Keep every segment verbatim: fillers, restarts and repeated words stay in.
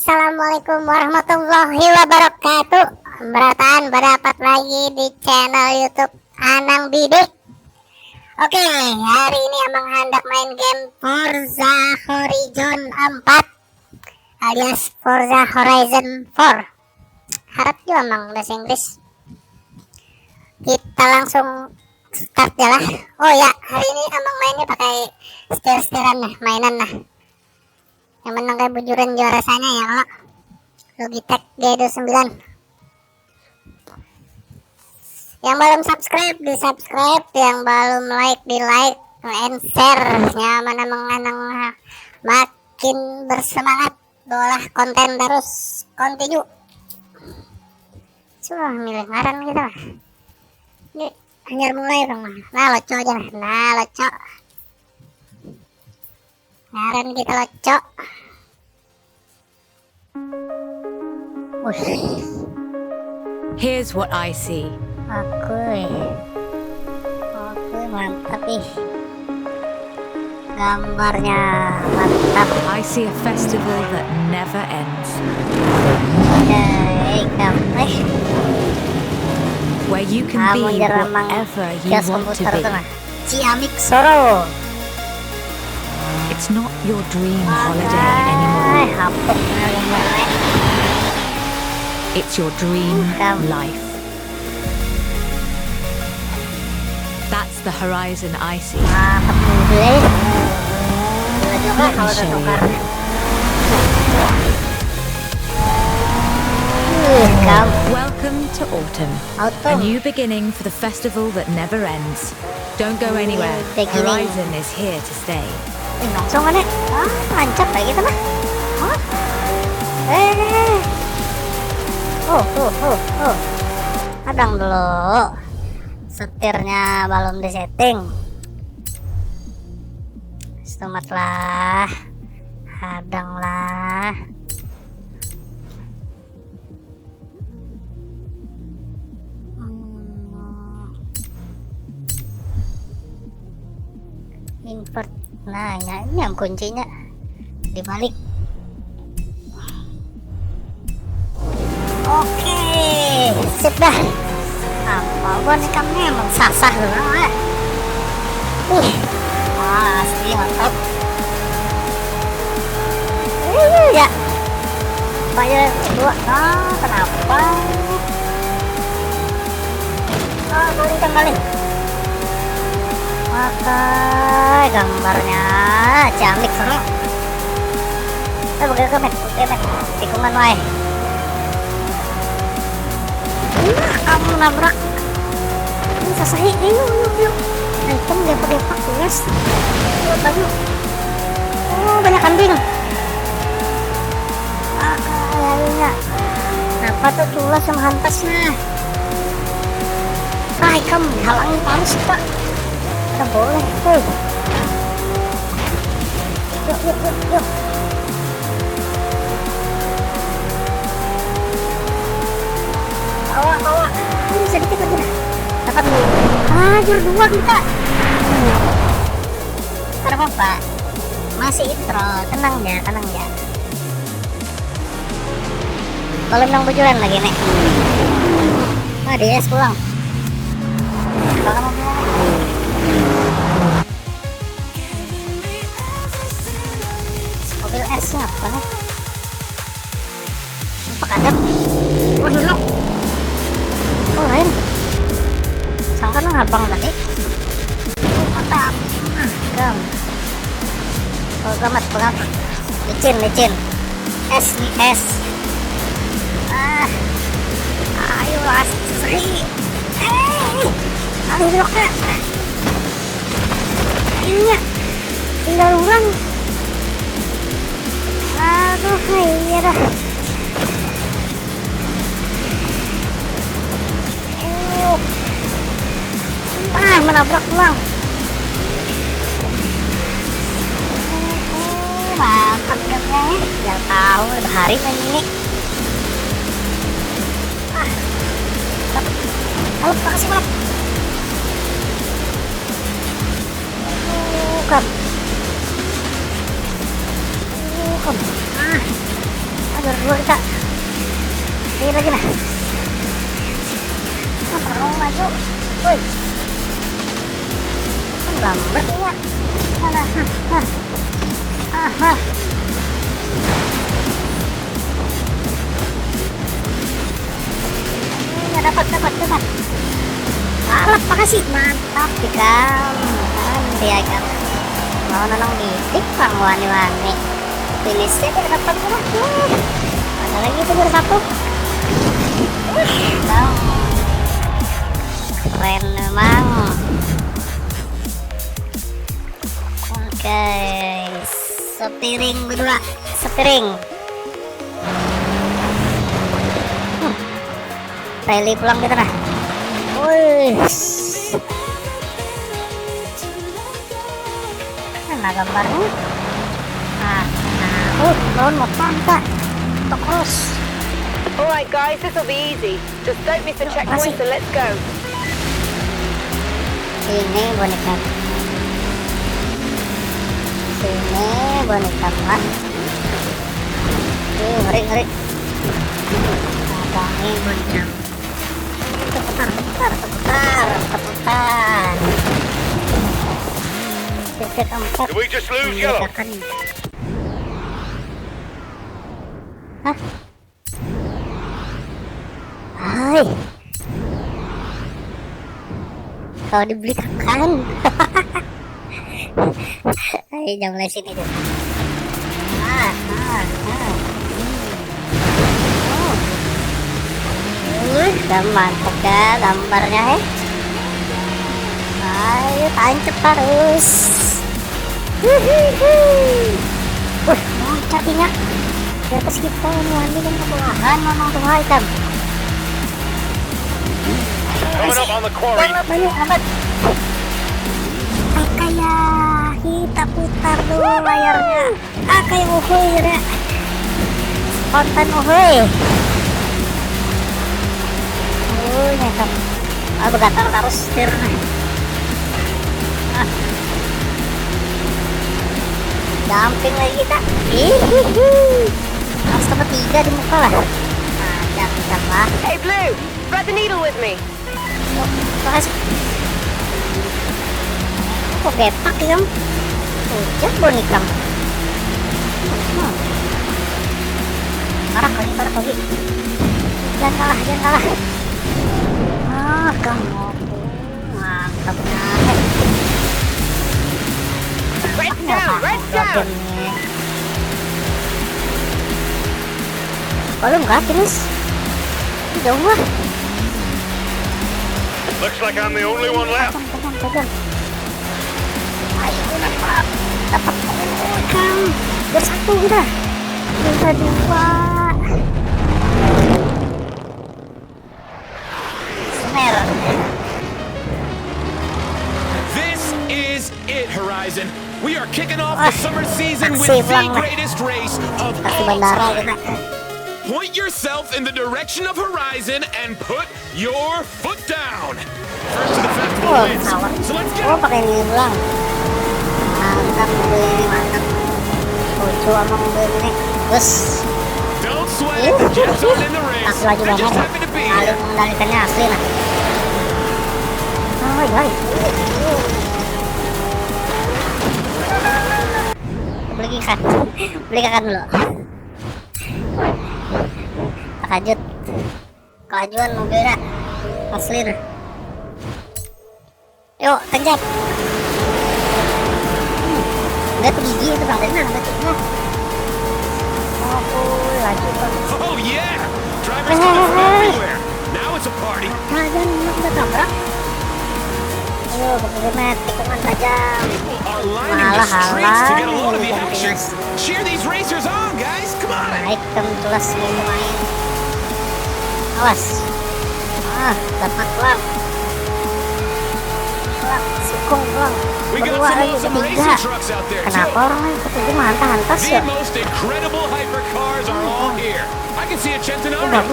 Assalamualaikum warahmatullahi wabarakatuh. Berataan badapat lagi di channel YouTube Anang Bidik. Oke, hari ini Amang handak main game Forza Horizon empat alias Forza Horizon four. Harat jua Amang bahasa Inggris. Kita langsung start ya lah. Oh ya, hari ini Amang mainnya pakai setir-setiran nah, mainan nah. Yang menang kayak bujuran juara rasanya ya kalau Logitech G dua sembilan. Yang belum subscribe di subscribe, yang belum like di like, and share. Nyaman menganang makin bersemangat bolah konten terus, continue. Sudah milih ngaran gitu lah. Ini hanyar mulai dong. Nah, loco aja lah. Nah, loco. Ngaran kita loco. Wih. Here's what I see. Oke. Oke, mantap ih. Gambarnya mantap. I see a festival that never ends. Oke, gambar. Where you can Kamu be jarang mang whatever you kios want to komputer be. Tuh nah. Ciamik Soro. It's not your dream holiday Ay, anymore. Hapuk nah gambarnya. It's your dream Kamu. Life. That's the horizon I see. Mantap juga ya. Gila juga Let me kalau show tertukar. you. Ih, kamu. Welcome to autumn. A Autumn. New beginning for the festival that never ends. Don't go anywhere. Beginning. Horizon is here to stay. Ih, langsung kan ya? Ah, lancar kayak gitu nah. Hah? Eh. Oh, oh, oh, oh. Kadang dulu. Setirnya belum disetting. Selamat lah. Hadang lah. Hmm. Invert. Nah, ya, ini yang kuncinya. Dibalik. Oke, sip dah. Apa gua nih, kamu emang sasah dulu, eh. Ih, wah, asli mantap. Iya, ya. Apa ya, dua. Ah, kenapa? Ah, balikan balik. Pakai gambarnya. Ciamik, seru. Eh, pakai ke, Met. Pakai, Met. Tikungan, wae. Nah, kamu nabrak. Ini sasahi. Ayo, ayo, ayo. Nah, ikan gepak-gepak, guys. Ayo, banyu. Oh, banyak kambing. Ah, kayaknya. Kenapa tuh tulas yang hantas, nah? Ah, ikam halangi tarus kita. Kita boleh, hei. Yuk, yuk, yuk, yuk. Bawa, bawa. Ini sedikit lagi, nah. Dapat. Ah, jur dua kita. Kada apa-apa. Masih intro. Tenang ja, tenang ja. Kalau nang bujuran lagi, nih. Wah, di es pulang. Kalau mau bilang. Mobil es apa, nih? Apa kadap? Oh, dulu. Oh, lain. Sangka nang abang tadi. Mantap. Ah, gam. Oh, gamat, gamat. Licin, licin. Es nih, es. Ah. Ayo, as. Seri. Eh. Aduh, belok, Kak. Iya. Tinggal orang. Aduh, iya dah. Uh. Ah, menabrak pulang. Uh, mantap gamenya, ya. Biar tahu, udah hari main ini. Ah. Halo, makasih, Bang. Bukan. Bukan. Ah. Juara dua kita. Ini lagi nah. Nah, terlalu maju. Woi. Kan lambat ya. Mana? Nah, nah. Aha. Ya, dapat, dapat, dapat. Alap, makasih. Mantap, ikam. Mantap, ya, ikam. Mau nonong didik, pang wani-wani. Finishnya kita dapat lah. Wah. Ada lagi itu juara satu. Wah, bang. Keren memang. Oke, sepiring berdua, sepiring. Hmm. Rally pulang kita nah. Wih. Mana gambarnya? Nah, nah, uh, lawan mau pantai. Tokos. Alright guys, this will be easy. Just don't miss the checkpoint, so let's go. Ini boneka. Sini boneka, Mas. Ini ngeri, ngeri. Ada ini boneka. Teputar, teputar, teputar, teputar. Titik empat. Did we just lose yellow? Membedakan. Hah? Hai. Kalau dibeli kakan. Hai, jam mulai sini tuh. Ah, ah, ah. Hmm. Oh. Wih, mantap ya gambarnya, eh. Ayo, tancap terus. Hihihi. Wah, loncat inya. Di atas kita, wani dan kebelahan, memang tuh, hai, kan. Coming up on the quarry. Banyak amat. Kayak kita putar dulu layarnya. Ah, kayak uhuy, ya. Konten uhuy. Oh, nyangkap. Ah, begatar terus setir nih. Ah. Jumping lagi kita. Hihihi. Harus tempat tiga di muka lah. Nah, jangan tambah. Hey, Blue, thread the needle with me. Pas. Kok gepak ya, Kang? Hujan bonikam. Hmm. Parah kali, parah kali. Jangan kalah, jangan kalah. Ah, kamu. Mantap, nah. Red down, red down. Belum kah, Timus? Jauh lah. Looks like I'm the only one left. Pegang, pegang, pegang. Ayo, dapat. Dapat. Oh, Kang. Bersatu kita. Kita dua. Semer. This is it, Horizon. We are kicking off the summer season with the greatest race of all time. Taksi bandara kita. Point yourself in the direction of Horizon and put your foot down. First to the festival wins. So let's get it. Oh, pakai ini pulang. Mantap mobil ini, mantap. Lucu sama mobil ini. Bus. Don't sweat it, the Jetsons in the race. They just happen to be here. Alih mengendalikannya asli nah. Oh, guys. Beli ikan. Beli ikan dulu. Terkajut. Kelajuan mobilnya. Asli nah. Yuk, tancap. Enggak tuh gigi itu, Bang. Tadi nah, enggak tuh. Nah. Oh, laju, Bang. Oh, yeah. Drivers coming from everywhere. Now it's a party. Nah, jangan, udah tabrak. Ayo, pakai metik, teman tajam. People are lining the streets to get a load of the action. Cheer these racers on, guys. Come on. Naik kan kelas ini main. Awas. Ah, dapat pulang. Pulang, sukung pulang. We got some awesome racing trucks out there too. Kenapa orang yang ketujuh mah hantas-hantas ya? The most incredible hypercars are all here. I can see a Centenario,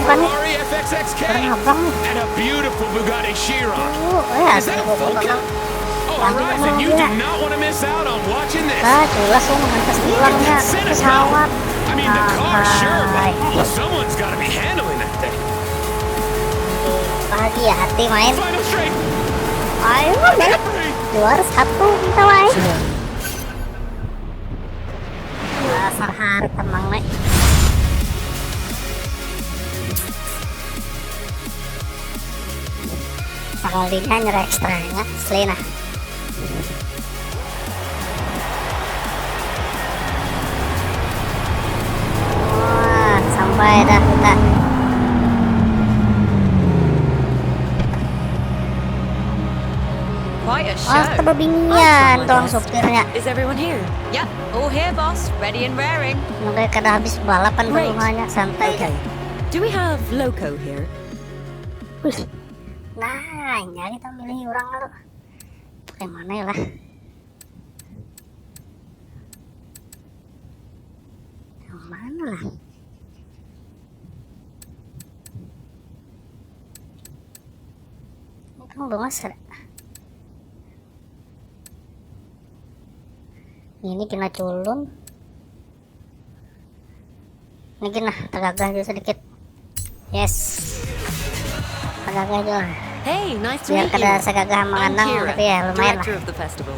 Ferrari F X X K, and a beautiful Bugatti Chiron. Is that a Vulcan? Oh, Horizon, you do not want to miss out on watching this. Ah, jelas ya, menghantas tulangnya pesawat. I Mean, the car, sure, but someone's got to be handling that thing. Bahagia hati main. Final straight. Ayo, balik. Juara satu kita, wai. Dasar hari tenang, nih. Sakalinya nyerah ekstranya, asli nah. Wah, sampai dah kita. Quite a show. Wah, tebebinian dong supirnya. Is everyone here? Yep, all here, boss. Ready and raring. Mereka kada habis balapan. Great. Rumahnya, santai. Okay. Do we have loco here? Wih. Nah, nyari kita milih orang lalu. Pakai mana ya lah? Yang mana lah? Ini kan belum masuk. Ini kena culun. Ini kena tegagah aja sedikit. Yes. Tegagah aja lah. Hey, nice to meet you. Biar kada segagah mengandang, tapi ya lumayan lah. I'm Kira, director of the festival.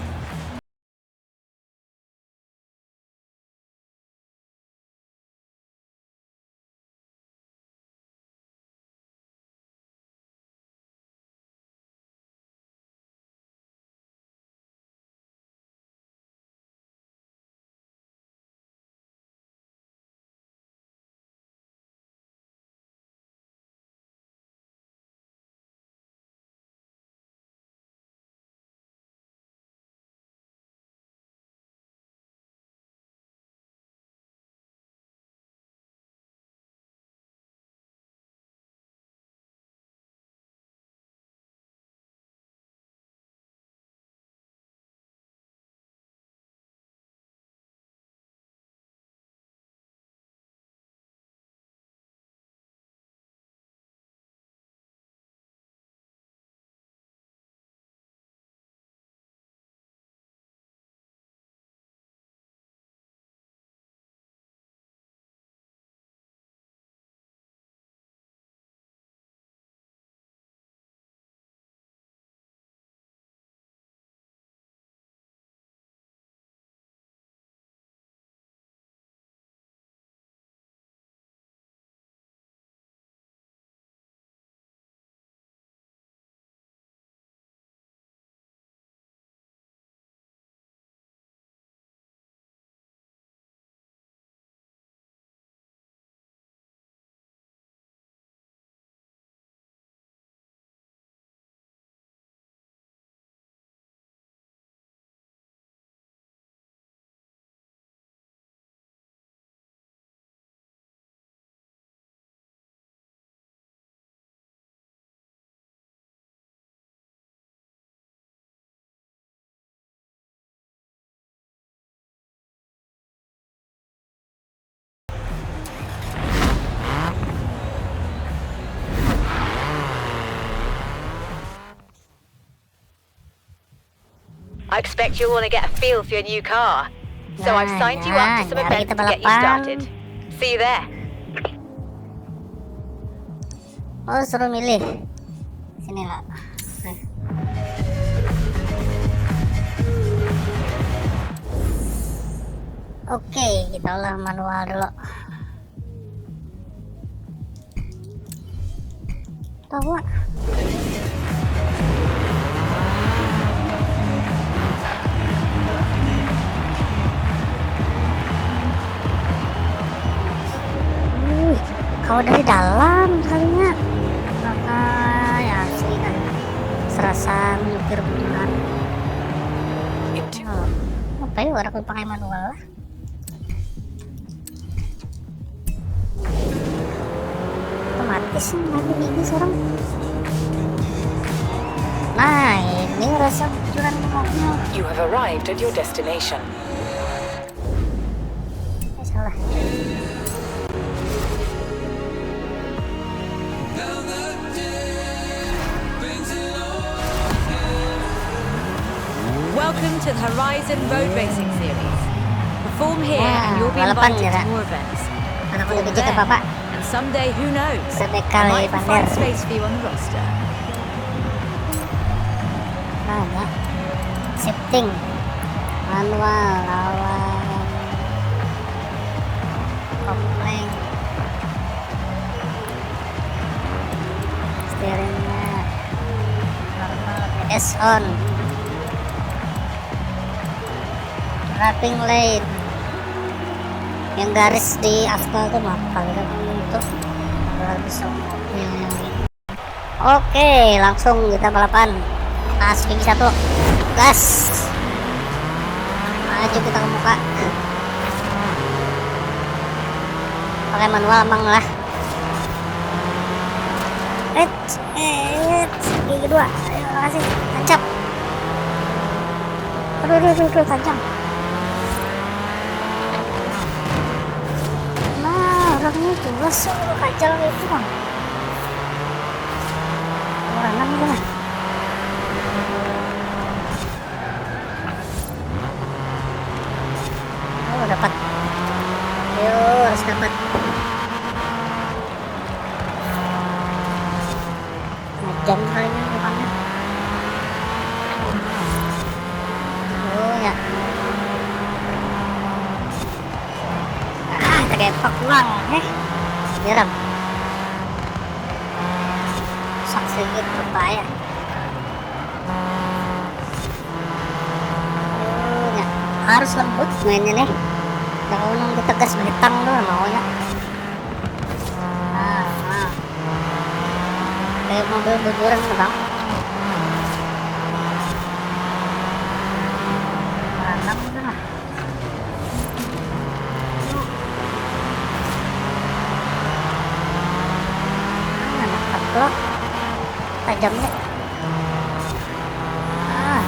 I expect you'll want to get a feel for your new car. So I've signed you up to some events to get you started. See you there. Oh, suruh milih. Sini lah. Oke, kita ulah manual dulu. Tawa. Wih, kalau dari dalam kalinya. Pakai asli kan. Serasa nyupir beneran. Oh, apa ya, orang pakai manual lah. Otomatis nih, mati gigi seorang. Nah, ini rasa bujuran rumahnya. You have arrived at your destination. Eh, salah. Welcome to the Horizon Road Racing Series. Perform here and you'll be invited to more events. Aku udah becek apa apa. And someday, who knows? Udah I bekal might di even pamer. Find space for you on the roster. Nah, ya. Shifting. Manual lawan kopling. Steeringnya normal. S on. Wrapping lane. Yang garis di aspal tuh mah paling itu. Kalau bisa mobil yang ini. Oke, langsung kita balapan. Nah, speed satu. Gas. Maju kita ke muka. Pakai manual emang lah. Eh, eh, gigi dua. Ayo, kasih. Tancap. Aduh, aduh, aduh, aduh, tancap. Nah, orangnya jelas kacau itu, Bang. Orang itu lah. Oh, dapat. Yo, harus dapat. Hujan kali ini bukannya. Oh ya. Ah, terkepak ulang, eh. Garam. Sak sedikit berbahaya. Oh, ya. Harus lembut mainnya nih. Kalau nang ditegas betang tuh maunya. Nah, nah. Kayak mobil bujuran tuh, Bang. Mantap udah lah. Nah, dapat tuh. Tajamnya. Ah.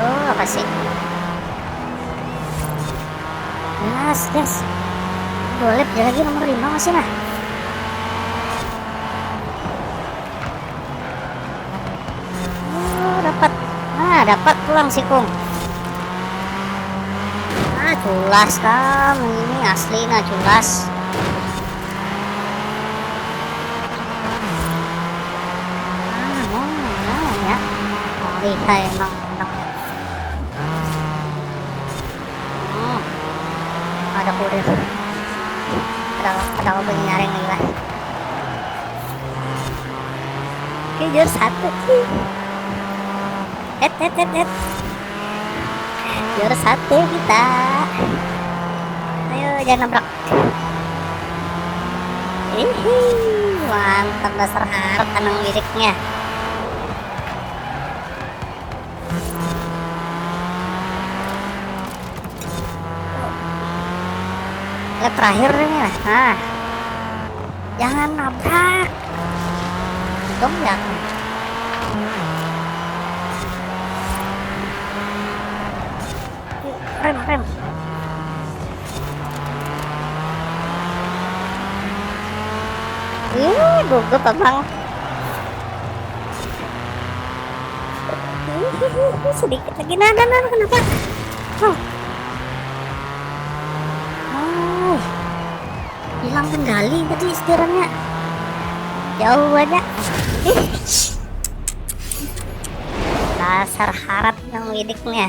Oh, apa sih? Gas, gas. Dua lap dia lagi nomor lima masih nah. Oh, dapat. Nah, dapat pulang sikung. Ah, culas kam. Ini asli nah, culas. Ah, mau, mau ya. Oh, iya emang. Hmm. Ada kurir. Ada, ada apa nyaring lagi lah. Oke, juara satu sih. Et, et, et, et. Juara satu kita. Ayo, jangan nabrak. Hihi, mantap dasar harat anang wiriknya. Lap terakhir ini lah. Nah. Jangan nabrak. Untung ya. Rem, rem. Ih, gugup abang. Ih, sedikit lagi. Nah, nah, nah, kenapa? Oh. Oh. Hilang kendali tadi setirannya. Jauh aja. Ih. Dasar harat nang widiknya.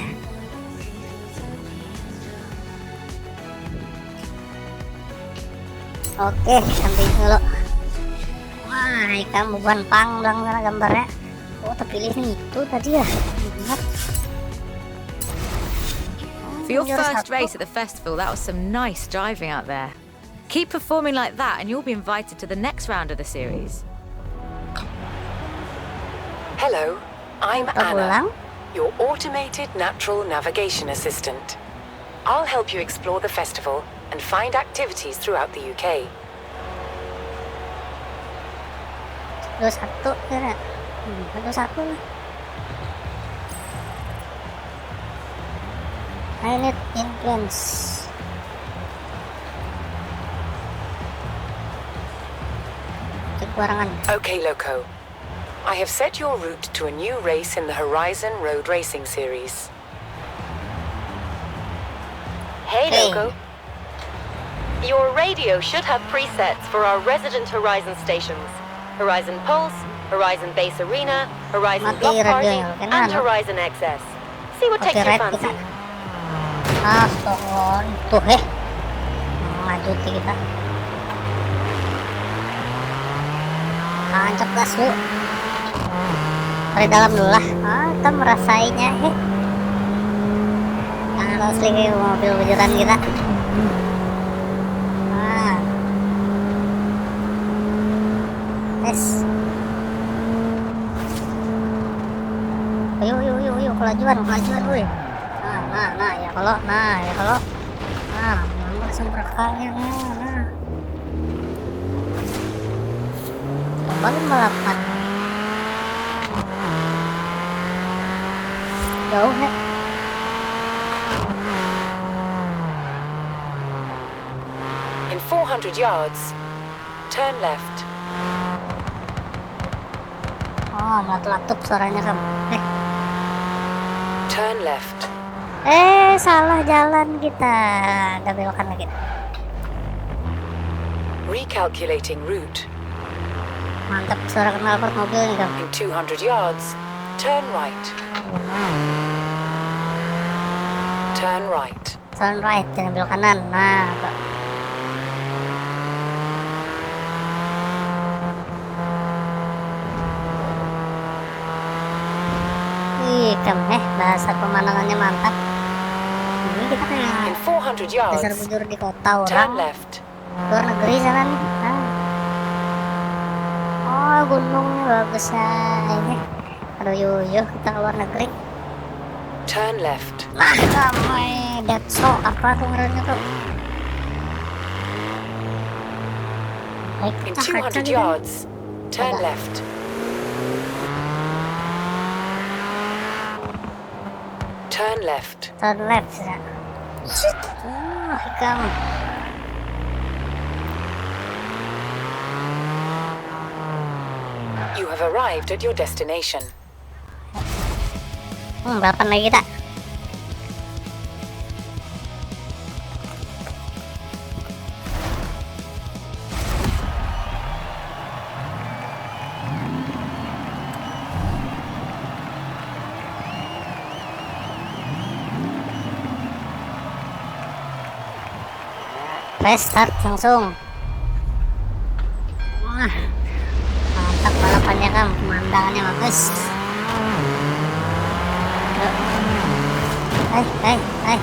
Oke, sampai dulu. Wah, ikam bukan pang bilang sana gambarnya. Oh, terpilih nih itu tadi ya. Ingat. For your Juara first satu. Race at the festival, that was some nice driving out there. Keep performing like that and you'll be invited to the next round of the series. Hello, I'm Apa Anna, pulang? your automated natural navigation assistant. I'll help you explore the festival and find activities throughout the U K. Dua satu kira. Hmm, dua satu lah. I need influence. Cek barangan. Okay, Loco. I have set your route to a new race in the Horizon Road Racing Series. Hey, Loco. Your radio should have presets for our resident Horizon stations. Horizon Pulse, Horizon Base Arena, Horizon Mati Block Party, radionya, kenapa? And Horizon X S. See what takes your Copyright kita. Fancy. Astaga, tuh eh. Maju kita. Tancap gas yuk. Dari dalam dulu lah. Ah, kita merasainya eh. Jangan asli kayak mobil bujuran kita. Ah. Yes. Ayo, ayo, ayo, ayo, kelajuan, kelajuan, woi. Nah, nah, nah, ya kalau, nah, ya kalau. Nah, mangga sumber kaya, nah, nah. Kembali melapat. Jauh, ya. In four hundred yards, turn left. Oh, melatulatup suaranya kam. Eh, Turn left. Eh, salah jalan kita. Ada belokan lagi. Recalculating route. Mantap suara knalpot mobil nih kam. In two hundred yards, turn right. Turn right. Turn right, jangan belok kanan. Nah, tuh. Ih, kam, eh, dasar pemandangannya mantap. Ini kita kayak In four hundred dasar yards, bujur di kota turn orang. Left. Luar negeri sana nih. Ah. Oh, gunungnya bagus ya. Ini. Aduh, yuk, yuk kita ke luar negeri. Turn left. Nah, ramai Depso apa tuh ngarannya tuh? Baik, In kita kaca two hundred gitu. Yards, turn Ada. Left. Turn left. Turn left ya. Shit. Wah, ikam. You have arrived at your destination. Hmm, delapan lagi kita. Press start langsung. Wah, mantap balapannya, Kam. Pemandangannya bagus. Yuk. Hai, hai, hai.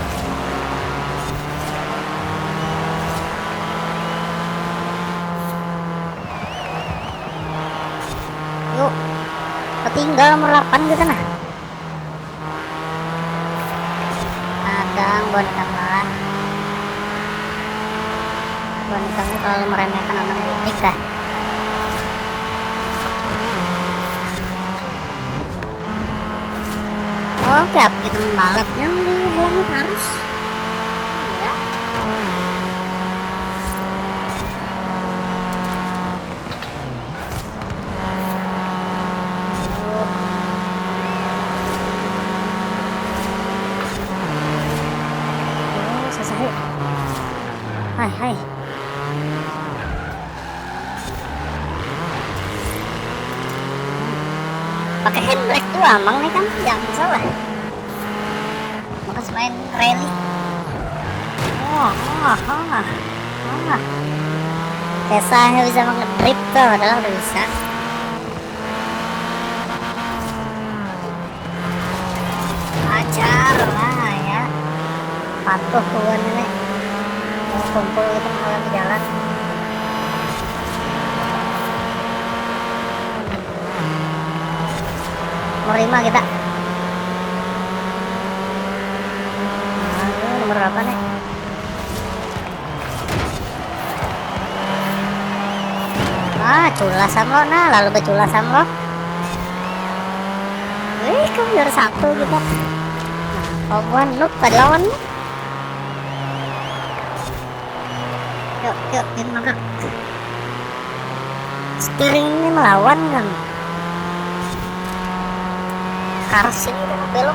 Yuk. Ketinggal nomor delapan kita nah. Kadang buhan ikam lah. Buhan ikam ni terlalu meremehkan orang bulik kah? Oke, apa kita membalap yang dihalangi harus? Ya. Oh, susah, yuk. Hai, hai. Pakai handbrake tuh, Amang, nih kan, jangan salah. Bakas main rally. Oh, oh, oh, oh. Sesahnya bisa mengedrift tuh, padahal udah bisa. Ajar lah ya. Patuh tuan ini. Mau kumpul gitu kalau di jalan. Nomor lima kita. Nah, ini nomor berapa nih? Ah, culas am lo, nah, lalu beculas am lo. Wih, kamu juara satu kita. Nah, kau buhan noob pada lawan. Yuk, yuk, ini mangkak. Steering ini melawan kan. Karas ini kita belok.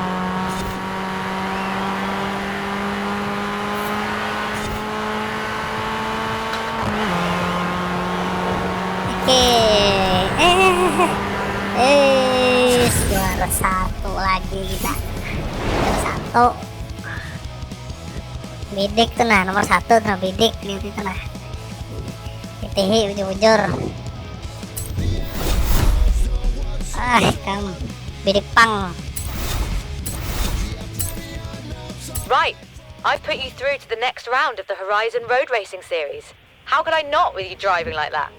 Eh, juara satu lagi kita. Juara satu. Bidik tuh nah, nomor satu tuh nah, bidik, lihat itu nah. Titihi bujur-bujur. Ah, kamu bidik pang. Right, I've put you through to the next round of the Horizon Road Racing Series. How could I not with you driving like that?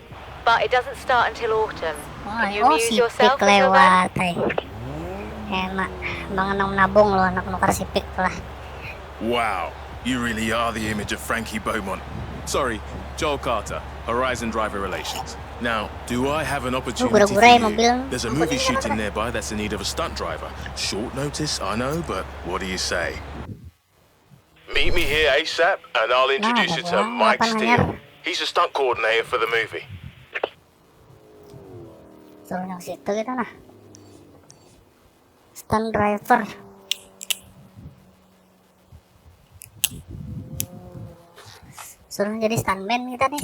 But it doesn't start until autumn. Wah, And you oh, amuse sipik yourself with your van. Lewat, eh. Enak, bangun nang menabung lo, anak nukar sipik lah. Wow, you really are the image of Frankie Beaumont. Sorry, Joel Carter, Horizon Driver Relations. Now, do I have an opportunity for gura-gurai you? Mobil. There's a movie shooting nearby that's in need of a stunt driver. Short notice, I know, but what do you say? Meet me here ASAP and I'll introduce you to Mike Steele. He's a stunt coordinator for the movie. Suruh yang situ kita nah. Stunt driver. Suruh jadi stuntman kita nih.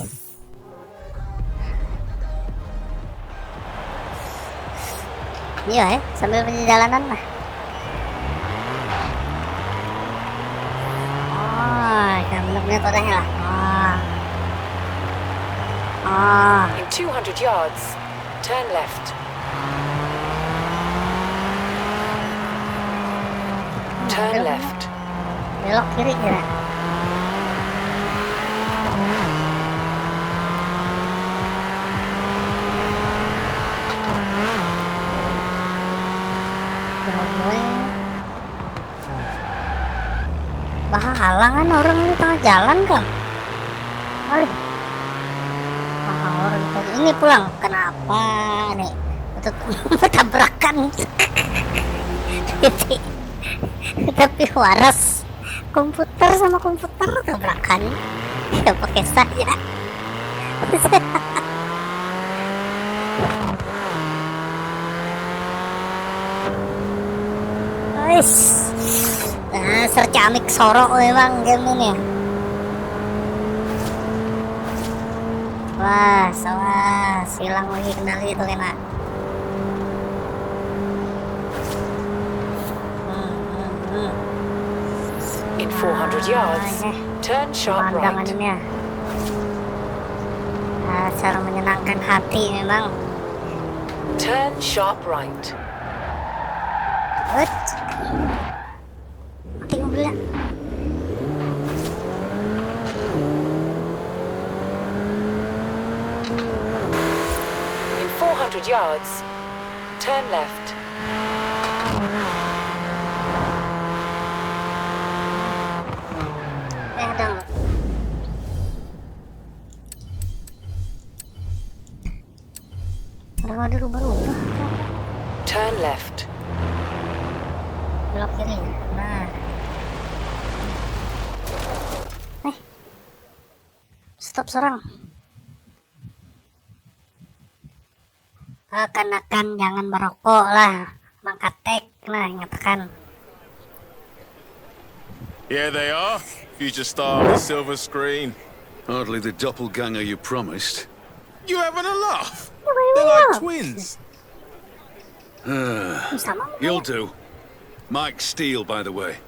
Iya, eh, sambil perjalanan lah. Oh, gambarnya tuh dah lah. Oh. Oh. In two hundred yards, turn left. Turn left. Belok kiri kira. Bahalangan orang di tengah jalan kan. Aduh. Mahal orang tadi ini pulang. Kenapa nih? Betul tabrakan. Tapi, tapi waras. Komputer sama komputer tabrakan. Ya pakai saja. Guys. Dasar camik sorok memang game ini. Wah, salah silang lagi kendali itu kena. Hmm, hmm, hmm. In four hundred yards, Ah, eh, turn sharp pemandangan right. Ini ya. Dasar menyenangkan hati memang. Turn sharp right. Wait. Mati mobilnya. In four hundred yards, turn left. Eh, ada nggak? Ada nggak ada rubah-rubah? Turn left. Belok kiri. Nah. Eh. Stop serang. Kekanakan jangan merokok lah. Mangkatek. Nah, ingatkan. Here they are. Future star on the silver screen. Hardly the doppelganger you promised. You having a laugh? They're like twins. Sama. You'll do. Mike Steele, by the way.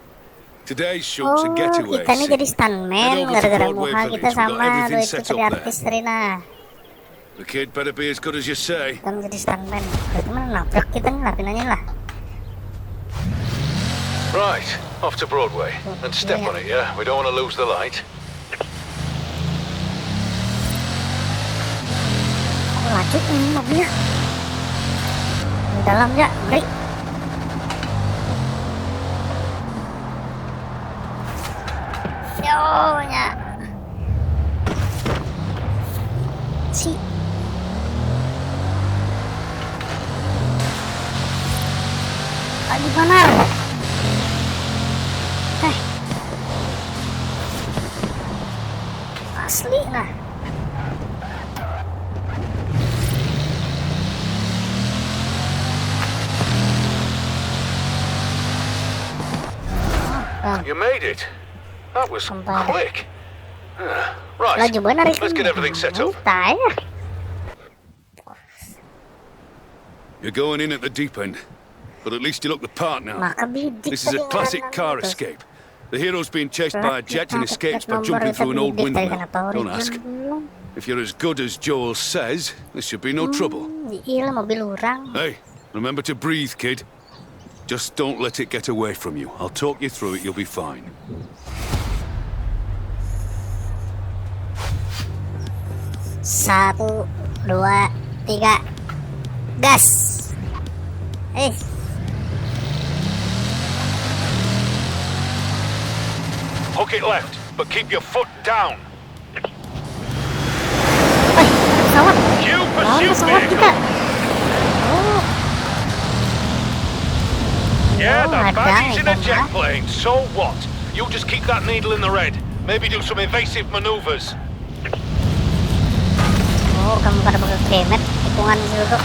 Today's shoot's a Oh, getaway kita nih scene. Jadi stuntman Head over to gara-gara Broadway muha Village. Kita We've got sama everything dua itu set tadi up there. Artis Rina. The kid better be as good as you say. Kita jadi stuntman. Berarti mana nabrak kita nih lah pinanya lah. Right, off to Broadway. And step on it, yeah? We don't want to lose the light. Kok laju ini mobilnya? Di dalam ya, ngeri. Yo, ya. Si. Lagi benar. Eh. Asli nah. Ah, You made it. That was Sampai dah. Quick. Ah, right. Laju benar Let's get everything set up. Tanya. You're going in at the deep end, but at least you look the part now. Maka bidik This is a tadi classic ngaran car itu. escape. The hero's being chased by a jet and escapes by Nomor jumping itu through an old bidik tadi, windmill. kenapa harus Don't ask. jump dulu? If you're as good as Joel says, this should be no trouble. Hmm, iya, mobil orang. Hey, remember to breathe, kid. Just don't let it get away from you. I'll talk you through it, you'll be fine. Satu, dua, tiga, gas. Eh, Hook it left, but keep your foot down. Wih, pesawat. You Lawan pursue pesawat kita. vehicle. Oh, Yeah, Oh, that ada baggie's in a itu, jet Mas. Plane. So what? You just keep that needle in the red. Maybe do some evasive maneuvers. Oh, kamu kada pakai kremet, tikungan situ tuh.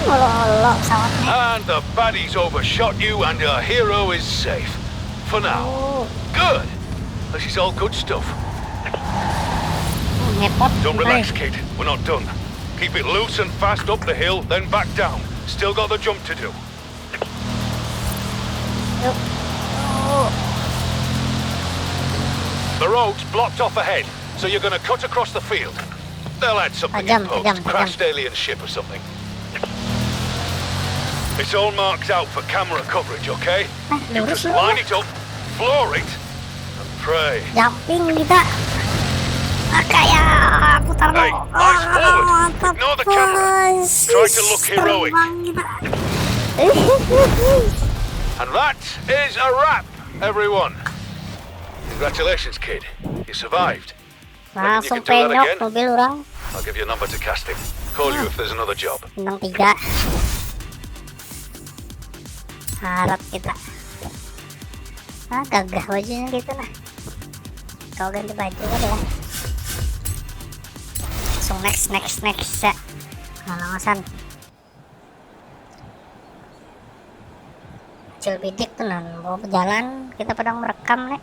Olo-olo pesawatnya. And the baddies overshot you, and your hero is safe. For now. Oh, Good. This is all good stuff. ngepot. Don't relax, Hai. Kate. We're not done. Keep it loose and fast up the hill, then back down. Still got the jump to do. Yuk. Oh, The road's blocked off ahead, so you're gonna cut across the field. They'll add something Tajam, in post, tajam, tajam. Crashed alien ship or something. It's all marked out for camera coverage, okay? Eh, You lurus, just lurus. Line it up, floor it, and pray. Jumping kita. Ah, kayak putar Hey, mau. eyes Ah, forward. mantap, Ignore the camera. bos. Try to look heroic. Terbang kita. And that is a wrap, everyone. Congratulations, kid. You survived. Reckon you Langsung can do that penyok again? Mobil orang. I'll give your number to Casting. Call you if there's another job. Bintang tiga. Harap kita. Ah, gagah bajunya gitu lah. Kau ganti baju kan ya. Langsung next, next, next ya. Nah, lawasan. Kecil bidik tuh nan mau berjalan, kita padang merekam nih.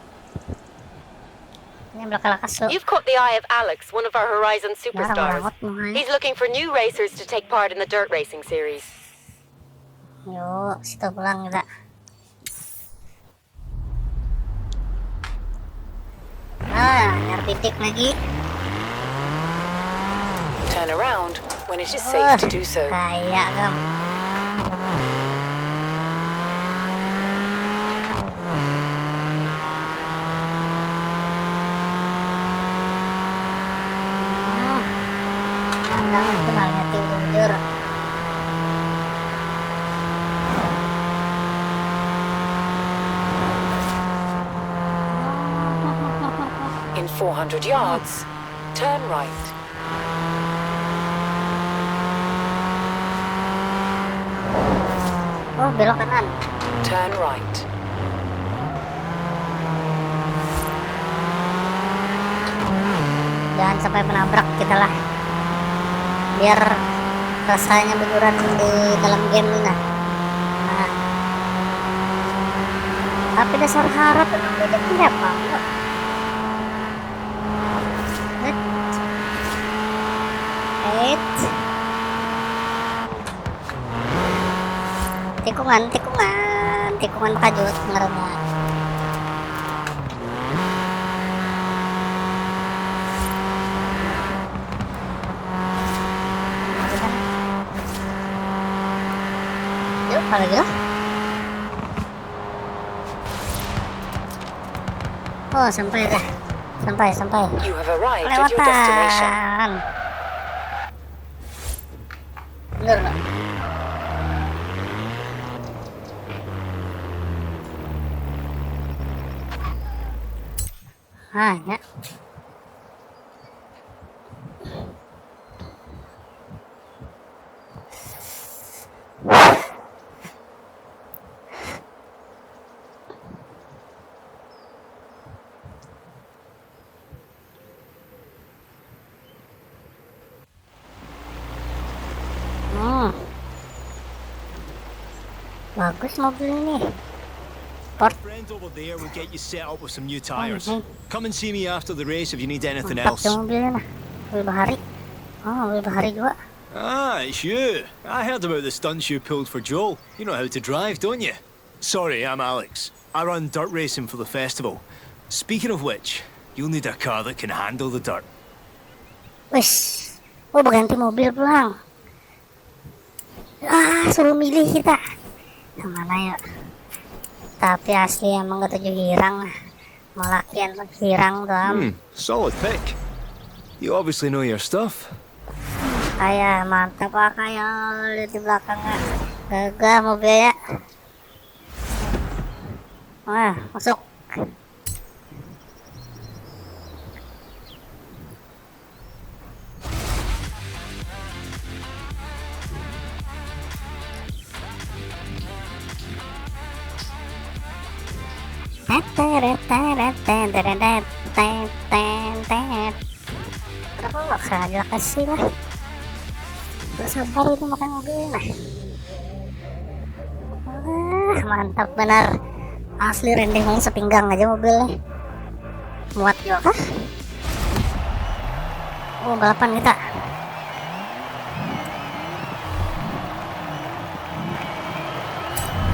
Ini belakang lakas lo. You've caught the eye of Alex, one of our Horizon Nah, superstars. rangot muhanya. He's looking for new racers to take part in the dirt racing series. Yuk, situ pulang kita. Ah, nyar bidik lagi. Turn around when it is Wah, safe to do so. Kayak kam. Hmm. Nandang itu nang ngerti bujur. In four hundred yards, turn right. Oh, belok kanan. Turn right. Jangan sampai menabrak kita lah. Biar rasanya bujuran di dalam game ini nah. Nah. Tapi dasar harap emang bidik ini apa? Eits. Eits. Tikungan, tikungan, tikungan bakajut ngarannya. Yuk, kalau gitu. Oh, sampai dah. Sampai, sampai. You have arrived at your destination. Lewatan. Bener, Kak? Ah, ya. Hmm. Bagus mobil ini. Sport. Friend over there will get you set up with some new tires. Mhm. Come and see me after the race if you need anything Mantap else. Ya mobilnya nah. Mobil bahari. Oh, mobil bahari juga. Ah, it's you. I heard about the stunts you pulled for Joel. You know how to drive, don't you? Sorry, I'm Alex. I run dirt racing for the festival. Speaking of which, you'll need a car that can handle the dirt. Wis, oh, berganti mobil pulang. Ah, suruh milih kita. Yang mana ya? Tapi asli emang ketujuh girang lah. Malakian pun girang tuh am. Hmm, solid pick. You obviously know your stuff. Kayak mantap ah, kayak lihat di belakangnya. Gagah mobilnya. Wah, masuk. Teteret, teret, teteret, tet, tet, tet, tet. Kenapa nggak kerja kasih lah? Nggak sabar itu makan mobil nah. Wah, mantap benar. Asli rendeng banget sepinggang aja mobilnya. Muat juga kah? Oh, balapan kita.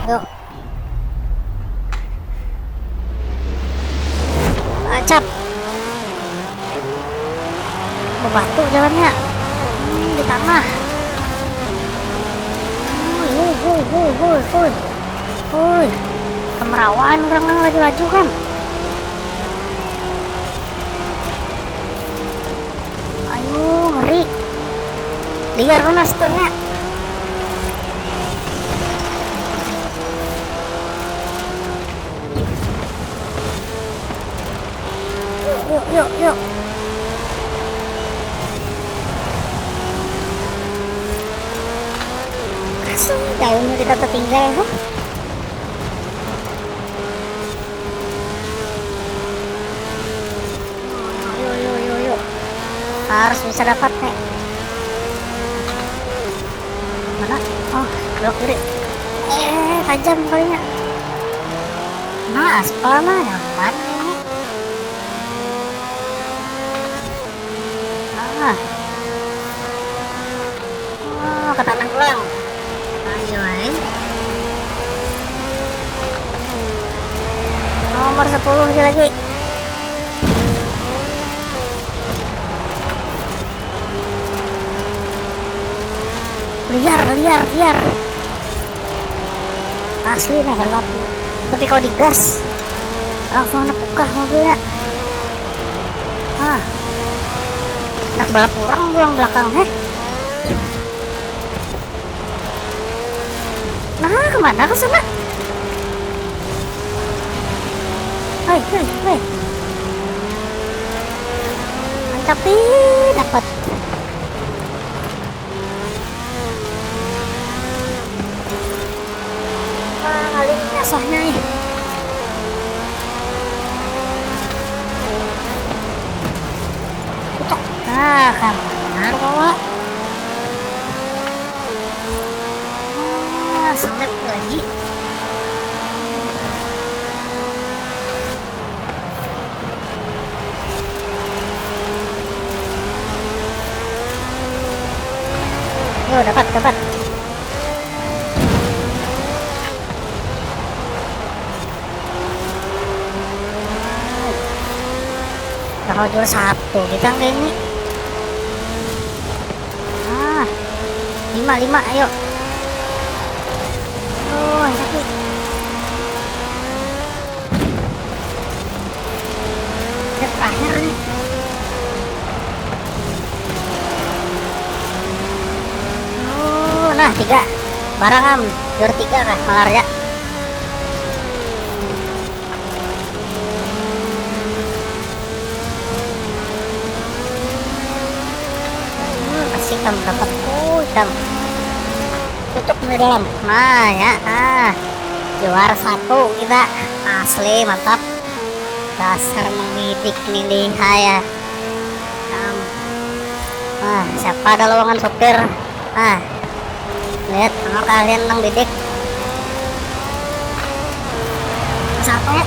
Yuk. Acap. Bebatu jalannya. Hmm, di tanah. Woi, woi, woi, woi, woi, woi. Woi. Kemerawan orang nang laju-laju kan. Ayo, ngeri. Liar mana setirnya. Yuk, yuk, yuk, yuk. Kasih daunnya kita tertinggal, huh? Yuk, yuk, yuk, yuk. Harus bisa dapat nih. Mana? Oh, belok kiri. Eh, tajam kalinya. Nah, aspal mah nyaman ini. Ah. Oh, ke tanah pulang. Ayo, ai. Nomor sepuluh aja lagi. Liar, liar, liar. Asli nih, hebat. Tapi kalau digas, langsung anak pukah mobilnya. Ah. Anak balap orang pulang belakang, heh. Nah, kemana ke sana? Hei, hei, hei. Mantap nih, dapat. Wah, ngalih asahnya nih. Ucok. Nah, kamar bawa. Wah, selek lagi. Yo, dapat, dapat. Bakal juara satu kita kayak ini. Ah, lima, lima, ayo. Oh, sakit. Yang terakhir nih. Oh, nah, tiga. Barang am, juara tiga kah, malar ya. Hmm, kasih tam dapat. Oh, tam. Tutup di dalam. Nah, ya. Ah. Juara satu kita. Asli, mantap. Dasar mendidik nih, lihai ya. Am. Nah, siapa ada lowongan supir? Nah. Lihat, sama kalian nang didik. Siapa ya?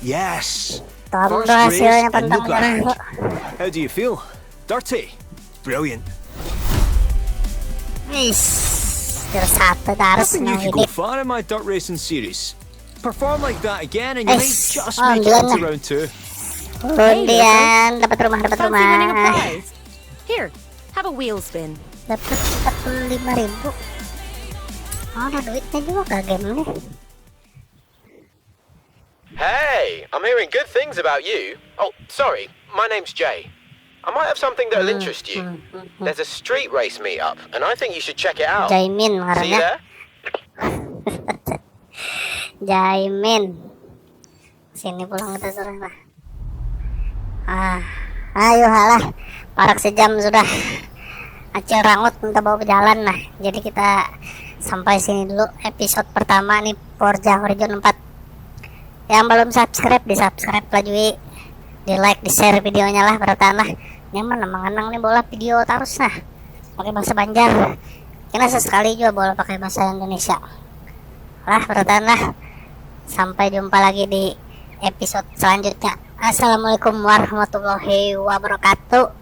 Yes. Tolong dong hasilnya pantang menyerah kok. How do you feel? Dirty. Brilliant. Wis, juara satu tarus. Nothing you could go far in my dirt racing series. Perform like that again and you may Eish, just oh, make it into nah. Round two. Undian, dapat rumah, dapat Fancy winning a rumah. Prize? Here, have a wheel spin. Dapat empat puluh lima ribu. Oh, ada duitnya juga kah game nih? Hey, I'm hearing good things about you. Oh, sorry, my name's Jay. I might have something that'll interest you. There's a street race meetup, and I think you should check it out. Jaimin See you ngarannya. There? Jaimin. Sini pulang kita sudah lah. Ah, ayo halah. Parak sejam sudah. Acil Rangut minta bawa berjalan nah. Jadi kita sampai sini dulu episode pertama nih Forza Horizon empat. Yang belum subscribe di subscribe lah Jui. Di like, di share videonya lah berataan lah. Nyaman lah mengenang nih bola video terus nah. Pakai bahasa Banjar. Kena sesekali juga bola pakai bahasa Indonesia. Lah berataan lah. Sampai jumpa lagi di episode selanjutnya. Assalamualaikum warahmatullahi wabarakatuh.